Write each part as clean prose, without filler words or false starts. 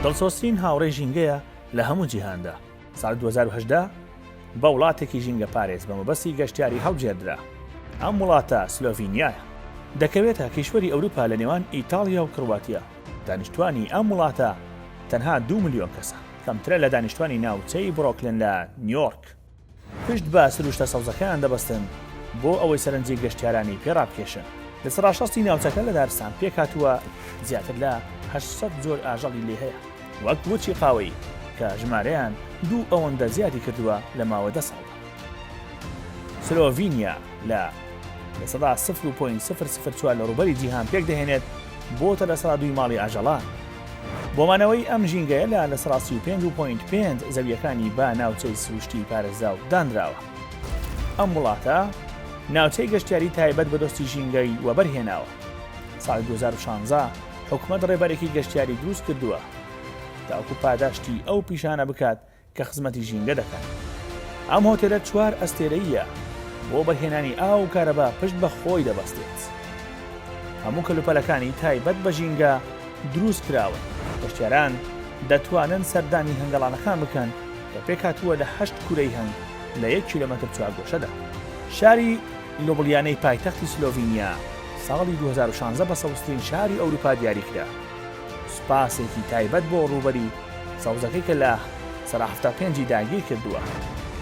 دڵسۆزترین هاوڕێی ژینگەیە لە هەموو جیهاندا. ساڵی 2018 بە وڵاتێکی ژینگەپارێز بە مەبەستی گەشتیاری هەڵبژێردرا. ئەم وڵاتە سلۆڤینیایە. دەکەوێتە کیشوەری ئەوروپا لە نێوان ئیتاڵیا و کڕواتیا. دانیشتوانی ئەم وڵاتە تەنها دوو ملیۆن کەسە، کەمترە لە دانیشتوانی ناوچەی بڕۆکلن لە نیۆرک. پشت بە سروشتە سەوزەکەیان دەبەستن بۆ ئەوەی سەرنجی گەشتیارانی پێ ڕابکێشن. لە سەدا شەستی ناوچەکە لە دارستان پێکهاتووە، زیاتر لە 800 جۆر ئاژەڵی لێ هەیە، وەک ورچی قاوەیی کە ژمارەیان دوو ئەوەندە زیادی کردووە لە ماوەی دە ساڵدا. سلۆڤینیا لە 0.004% لە ڕووبەری جیهان پێکدەهێنێت، بۆتە 2% ماڵی ئاژەڵان. بۆ مانەوەی ئەم ژینگەیە لە 35.5% زەوییەکانی بە ناوچەی سروشتی پارێزراو دانراوە. ئەم وڵاتە ناوچەی گەشتیاری تایبەت بە دۆستی ژینگەی وەبەرهێناوە. ساڵی 2016 حکومەت ڕێبەرێکی گەشتیاری دروست کردووە تاوەکو پاداشتی ئەو پیشانە بکات کە خزمەتی ژینگە دەکەن. ئەم هۆتێلە چوار ئەستێرەییە، بۆ بەرهێنانی ئاو و کارەبا پشت بە خۆی دەبەستێت. هەموو کەلوپەلەکانی تایبەت بە ژینگە دروست کراون. گەشتیاران دەتوانن سەردانی هەنگەڵانەکان بکەن کە پێکهاتووە لە هەشت کورەی هەنگ لە یەک کیلۆمەتر چوارگۆشەدا. شاری لوبلیانەی پایتەختی سلۆڤینیا ساڵی 2016 بە سەوزترین شاری ئەوروپا دیاریکرا. سوپاسێکی تایبەت بۆ ڕووبەری سەوزەکەی کە لە سەرا 75 ی داگیر کردووە.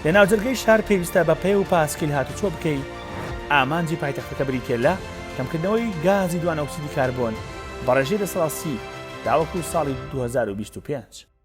لە ناوجەرگەی شار پێویستە بە پێ و پاسکیل هاتوچۆ بکەی، ئامانجی پایتەختەکە بریتیە لە کەمکردنەوەی گازی دوانەئۆکسیدی کاربۆن بە ڕێژەی 30% تاوەکو ساڵی 2025.